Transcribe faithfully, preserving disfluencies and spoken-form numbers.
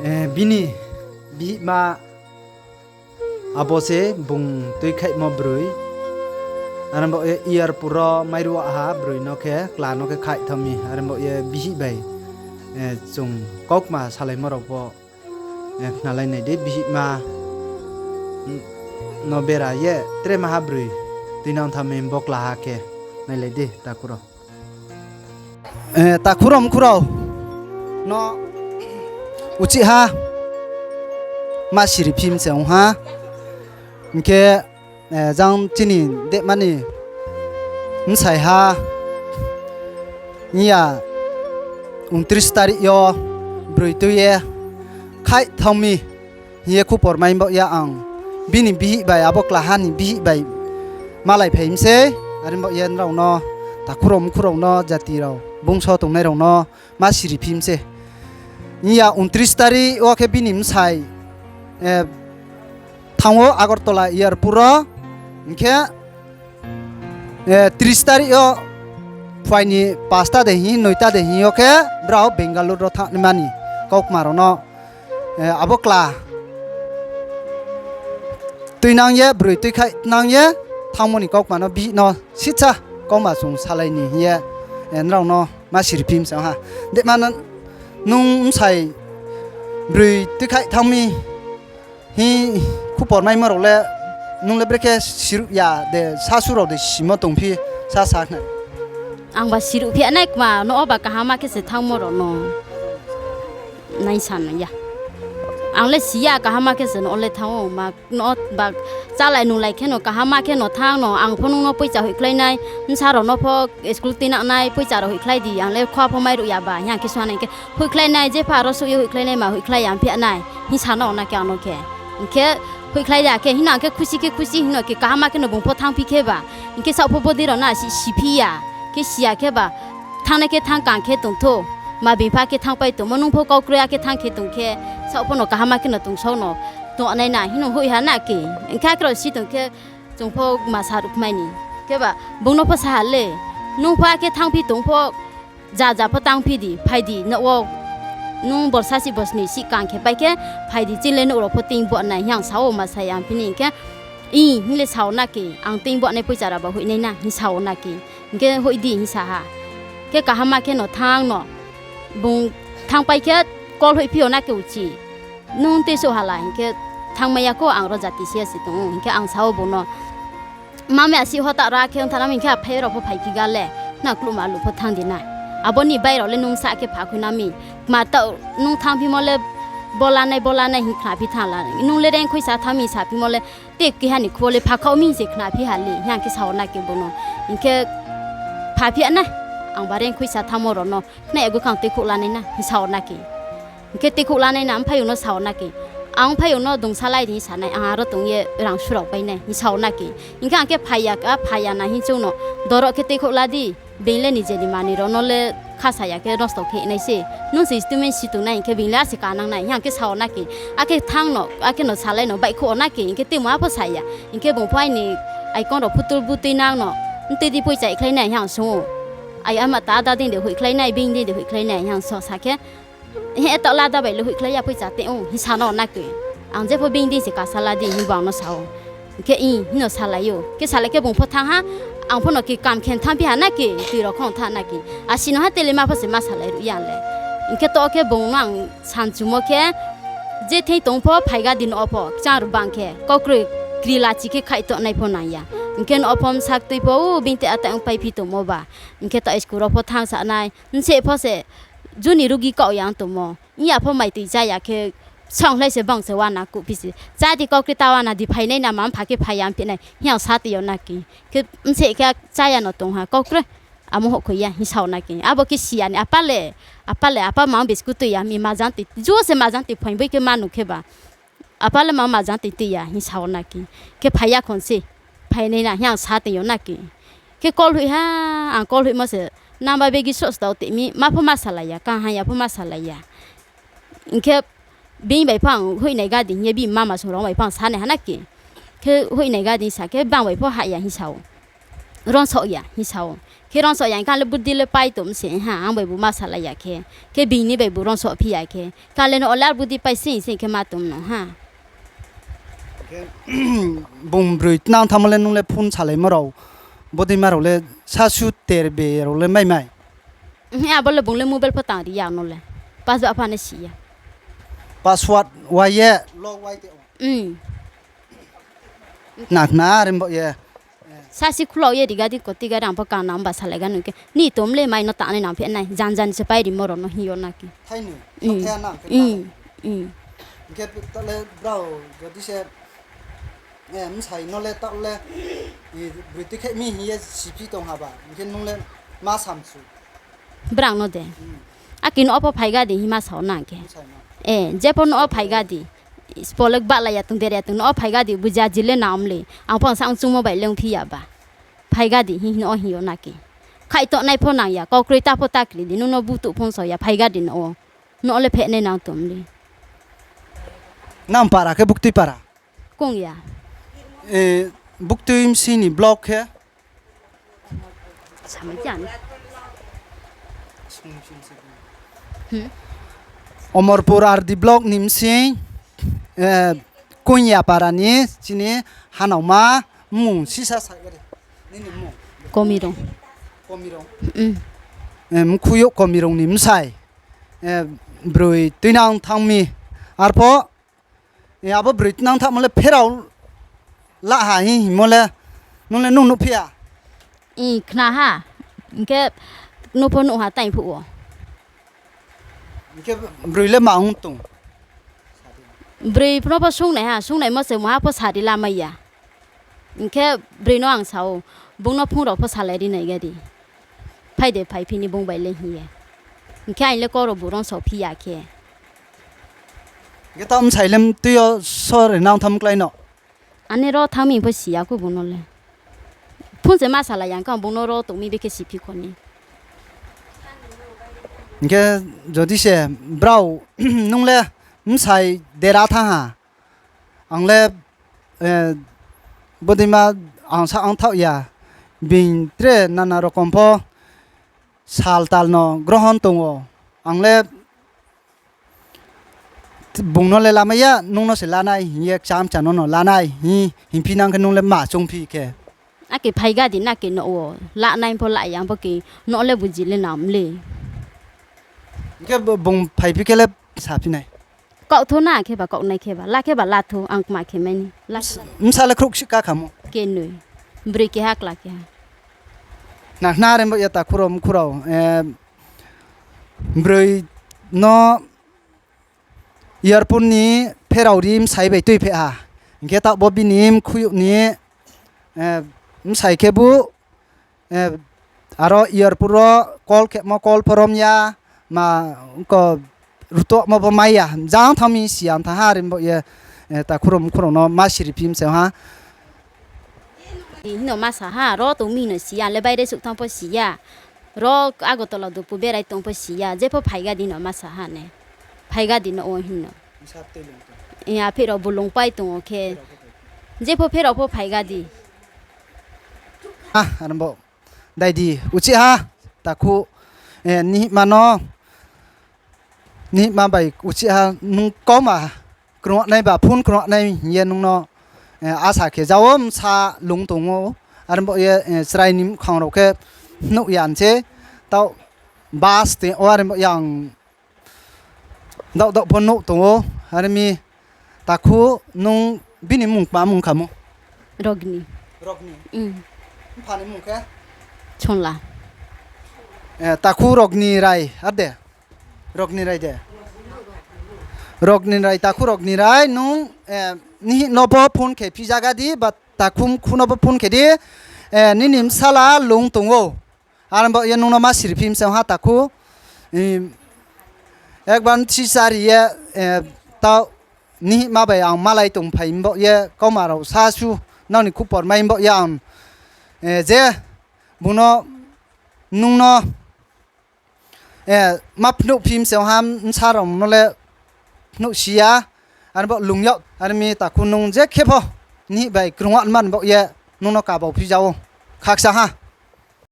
Bini bihihma abo se bung tuikhaihmo broi. Are baoh ye airport wo mairuh ha broi no khe, kla no khe khaih thanng mi. Are baoh ye bihih bai chung kaukma salaimo rao pho khnalai nai di, bihihma no bera ye tre maha broi tuinang thanng mi bo kla ha khe. Nailai di takhu rao. Takhu rao mkhu rao no uchih ha ma siri phim se ong ha. Hing khe jang chini dehma ni bsai ha hing ya, ঊনত্রিশ তারিখ yo broi tui ye khaih thanng mi hing ye khupor mai baoh ye ang bini bihih bai, abo klaha ni bihih bai malaiphai mi sei. Are baoh ye nrao no, takhu rao mkhu rao no, jati rao bungso tongnai rao no ma siri phim se. Hing ya ঊনত্রিশ তারিখ wo khe bini bsai thanng ou Agartala airport wo. Hing khe ত্রিশ তারিখ yo phuai ni পাঁচটা de hing, নয়টা de hing yo khe brao Bangalore wo thanng naima ni kaukma rao no abo kla tuinang ye, broi tuikhaih tnang ye thanngmo ni kaukma no bihih no sisa kaukma chung salai ni hing ye nrao no ma siri phim se ha. Dehma no, nung bsai broi tuikhaih thanng mi hing khupor maimo rao le, nung le brekhe siruh ya de, sasu rao de simo tongphi, sa sa khna. Angba siruh phi nai kma, no oba kaham khe se thanngmo rao no nai sa nai ya. Ang le si ya, kaham khe se no le thanng ou, ma no ba chálai nunglai khe no kaham khe no thanng no, ang pho nung no poicha hoihkhlai nai, bsa rao no pho school tuinang nai, poicha rao hoihkhlai di, ang le khua pho mairuh ya ba, hing khe sa nai hing khe hoihkhlai nai, jepha aro souh ye hoihkhlai nai ma hoihkhlai ya phi nai hing sa no na khe ang no khe. Hing khe hoihkhlai ya khe hing no ang khe khusi khe khusi hing no khe kaham khe no bung pho thanngphi khe ba. Hing khe saoh pho bodei rao na si, siphi ya, khe si ya khe ba. Thanngnai khe thanng kang khe tong thou, ma bipha khe thanngpai tongmo, nung pho kau kroi ya khe thanng khe tong khe, saoh pho no kaham khe no tongsao no tongnai na hing no hoih ha na khe. Hing khe akhe rao si tong khe chung pho ma sa ruhmai ni. Khe ba bung no pho sa ha le, nung pho akhe thanngphi tong pho, ja ja pho tangphi di, phai di, nouh wo nung borsa si bosni si kang khe pai khe, phai di, chini le nouh rao pho tuing bo nai hing ang sa ou, ma sa ya phi ni hing khe, i hing le sa ou na khe, ang tuing bo nai poicha rao ba hoih nai na hing sa ou na khe. Hing khe hoih di hing sa ha. Khe kaham khe no thanng no, bung thanngpai khe call hoihphi yo na khe uchih. Nung tei souh hala hing khe thanngmai ya kho, ang ro jati si ya se tong ou hing khe ang sa ou bung no. Mami asi hota ra khe ongtha na mi hing khe aphai rao pho phaiphi ga le, na kluhma luh pho thanng di na. Abo ni bai rao le nung sa khe pha khui na mi. Kma taoh nung thanngphimo le bo lanai, bo lanai hing khnaphi thanng la. Nung le reing khuisa thanng mi saphimo le, te keha ni khuo le pha khaoh mi hing se khnaphi ha le, hing ang khe sa ou na khe bung no. Hing khe phaphi ya na, angba reing khuisa thanngmo rao no khna ya gu khe ang tuikhouh lanai na hing sa ou na khe. Hing khe tuikhouh lanai na, mphaiyong no sa ou na khe. Ang mphaiyong no dungsa lai di hing sa nai, ang aro tong ye rang surao pai nai hing sa ou na khe. Hing khe ang khe phai ya, phai ya na hing chung no, doro khe tuikhouh la di, being le nije ni manoi rao no le khasa ya khe nosto khe nai se. Nung se instrument si tong nai hing khe being le ase kanang nai hing ang khe sa ou na khe. Akhe thanng no, akhe no salai no baihkhouh ou na khe, hing khe tuimo apho sa ya. Hing khe bung pho aini aikon rao phutul butui nang no, mtui di poicha hoihkhlai nai hing ang sung ou. Ai ama ta ada dei de hoihkhlai nai, being dei de hoihkhlai nai hing ang so sa khe, he taoh lada bai le hoihkhlai ya, poicha tei ong hing sa no na khe. Ang jepho being dei se kasa la di hing bo ang no sa ou. Hing khe i hing no salai ou. Khe salai khe bung pho thanng ha, ang pho no khe kam khe thanngphi ha na khe, tui rao khong thanng na khe. Asi no ha tele ma pho se ma salai ruh ya le. Hing khe to khe bung no ang sanchumo khe, je thei tong pho phai ga di no pho, kchang rao bang khe, kau kroi kri lachi khe khaih tongnai pho nang ya. Hing khe no pho bsa ktui pho, u being te ata ong paiphi tongmo ba. Hing khe taoh school rao pho thanng sa nai, bseh pho se, juni rugi kaoh ya ong tongmo. Ong ya pho mai tui chá ya khe, songkhlai se bang se uana kuhphi se. Chá di kau kri ta uana di phai nai na ma mpha khe phai ya mphi nai. Hing ang sa tui yo na khe. Khe bseh khe chá ya no tong ha kau kroi. Amo houhkhoi ya hing sa ou na khe. Abo khe si ya ni apa le. Apa le apa ma ong biscuit tui ya mi majang tui. Jo se majang tui phaing boi khe ma nu khe ba. Apa le ma majang tui tui ya hing sa ou na khe. Khe phai ya khon se. Phai nai na hing ang sa tui yo na khe. Khe call hoih ha, ang call hoihmo se. Nang ba begi soh stao tei mi, ma pho ma salai ya, kang ha ya pho ma salai ya. Hing khe bini bai pho ang hoihnai ga di hing ye bini mama song rao bai pho ang sa nai ha na khe. Khe hoihnai ga di sa khe bang bai pho hah ya hing sa ou. ronsoh ya hing sa ou. Khe ronsoh ya hing khe ang le budi le pai tong se ha, ang bai bu ma salai ya khe. Khe bini bai bu ronsoh phi ya khe. Khe ang le no le ar budi pai sing sing khe ma tong no ha. Khe, bung broi tnang thanngmo le nung le phone salaimo rao, bodeima rao le sasu terbe rao le mai mai? Abo le bung le mobile pho tang ri ya no le. Password pha ne si ya. Password wai ye, lock wai te o. Khna khna are bo ye. Sasi khulao ye riga di koti ga rang pho kana mba salai ga nung khe. Ni tom le mai no tangnai nang phi nai. Jan jan se pai rimo rao no hing yo na khe. Hing khe ta le brao jodi se, bsai no le taoh le, broi tui khe mi hing ye siphi tong haba. Hing khe nung le ma samsu. Brang no de. Aki no pho phai ga di hing ma sao nang khe. Jepho no phai ga di. Spo le gbahlai ya tong, bera ya tong, no phai ga di, buja ji le nam le. Ang pho ang sa ang chungmo bai le ongphi ya ba. Phai ga di hing no hing yo na khe. Khaih tongnai pho nang ya, kau kroi ta pho ta kri di, nung no butuh phone sao ya, phai ga di no. No le phehnai nang tom le. Nang para khe Buktui para? Kong ya. Buktui bsing ni block khe? Omorpur R D block ni bsing, Konya para ni chini hanaoma mmung sisa sa ya de. Nini mmung? Komirung. Komirung. Mkhuiyouh Komirung ni bsai, broi tuinang thanng mi. Arpho, abo broi tuinang thanngmo le pherao la ha hing hingmo le, nung le nung nuhphi ya? Khna ha, hing khe nuh pho nuh ha tai phuh wo. Hing khe broi le ma ong tong? Broi no pho sungnai ha, sungnaimo se maha pho sari lamai ya. Hing khe broi no ang sa ou, bung no phone rao pho salai ri nai ga di. Phai de phaiphi ni bung bai le hing ye. Hing khe aini le kau rao bu rong sao phi ya khe. Hing khe taoh bsai le mtui yo sor nang thanng klái no? Ani ro thanng mi pho si ya kho bung no le. Phone se ma salai ya, ang khe bung no ro tong mi bekhe siphi kho ni. Hing khe jodi se brao nung le bsai dera thanng ha, ang le, bodeima ang sa ang thaoh ya, bini tre nana rokom pho sal tal no grohon tong ou. Ang le bung no le lamai ya, nung no se lanai hing ye, kcham cha no no lanai hing, hingphi nang khe nung le ma choungphi khe. Ake phai ga di na ke no wo, lanai pho la ya pho ke, no le buji le nam le. Hing khe bung phaiphi khe le saphi nai? Kaoh thou na khe ba kaoh nai khe ba, la khe ba la thou, ang kma khe mai ni. Bsa le khrouhsih ka khamo? Kenoi. Broi keha kla keha. Nang khna re bo ya takhu rao mkhu rao, broi no airport ni pherao ri bsai bai tuipheh ha. Hing khe taoh bo bini mkhuiyouh ni bsai khe bu, aro airport wo call khemo call pho rom ya, ma ko rutomo bo mai ya, jang thanng mi si ya thanng ha, are bo ye, takhu rao mkhu rao no ma siri phi mse ha. Hing no ma sa ha, ro tong mi no si ya, le baire suh thanng pho si ya. Ro Agartala dupu berai tong pho si ya, jepho phai ga di no ma sa ha ne. Phai ga di no wo hing no. Apheih rao bu lungpai tong ou khe. Jepho pherao pho phai ga di. Are bo dai di, uchih ha, takhu, nihma no, nihma bai uchih ha, nung kauma krungnai ba phone krungnai hing ye nung no asa khe ja wo, bsa lung tong ou, are bo ye chrai ni mkhang rao khe nuh ya se, taoh bus tong ou, are bo yang daoh daoh pho nuh tong ou, are mi takhu nung bini mmung kma mmung khamo? Rogni. Rogni. Mpha ni mmung khe? Chonla. Takhu Rogni Rai, ar de? Rogni Rai de? Rogni Rai, takhu Rogni Rai, nung nihih no pho phone khe phi zaga di, ba takhu mkhu no pho phone khe di, nini bsala lung tong ou. Are bo ye nung no ma siri phi mse ha takhu. Ekbar thi sari ye, taoh nihih ma bai ang malai tong phai bo ye kauma rao sasu nrao ni khupor mai bo ye ang, je bung no, nung no ma phnuh phi mse ha, bsa rao no le phnuh si ya, are bo lung yag, are mi takhu nung je khe pho nihih bai krunga man bo ye nung no kabau phi ja ou. Khakcha ha.